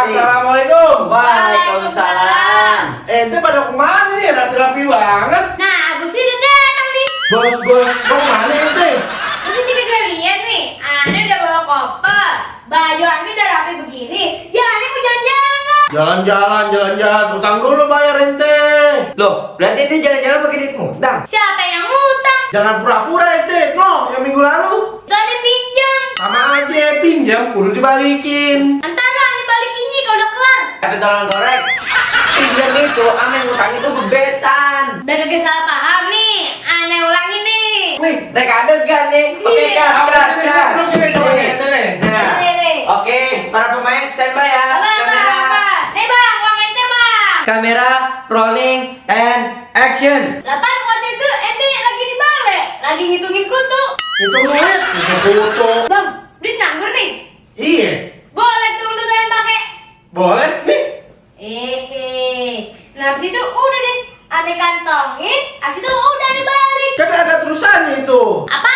Assalamualaikum. Waalaikumsalam. Itu pada kemana nih? Rapi-rapi banget. Nah, Abus udah datang nih. Bos, mau kemana ente? Masih juga gak lihat nih. Ane udah bawa koper. Baju Ane udah rapi begini. Ya Ane mau jalan-jalan. Jalan-jalan. Utang dulu bayar ente. Loh, berarti itu jalan-jalan pakai duit ngutang? Siapa yang ngutang? Jangan pura-pura ente. No, yang minggu lalu. Itu Ane pinjam. Sama aja, pinjam kudu dibalikin. Ntar lah Ane balikin nih kalau udah kelar. Tapi tolong korek. Pinjam itu, sama ngutang itu bebesan. Biar gak salah paham nih. Ane ulangin nih. Wih, naik adegan nih. Oke, Iya. Terus ini coba ente nih. Nah, Nih. oke, para pemain standby ya. Apa? Nih bang, uang ente bang. Kamera, rolling, and action. Lapan waktu itu ente lagi di balai. Lagi ngitungin kutu. Itu duit, itu foto. Bang, duit nganggur nih. Iya, Boleh tuh lu kalian pakai. boleh nih. Nah abis itu udah deh Ane kantongin. Abis itu udah dibalik. Kan ada terusannya itu. Apa?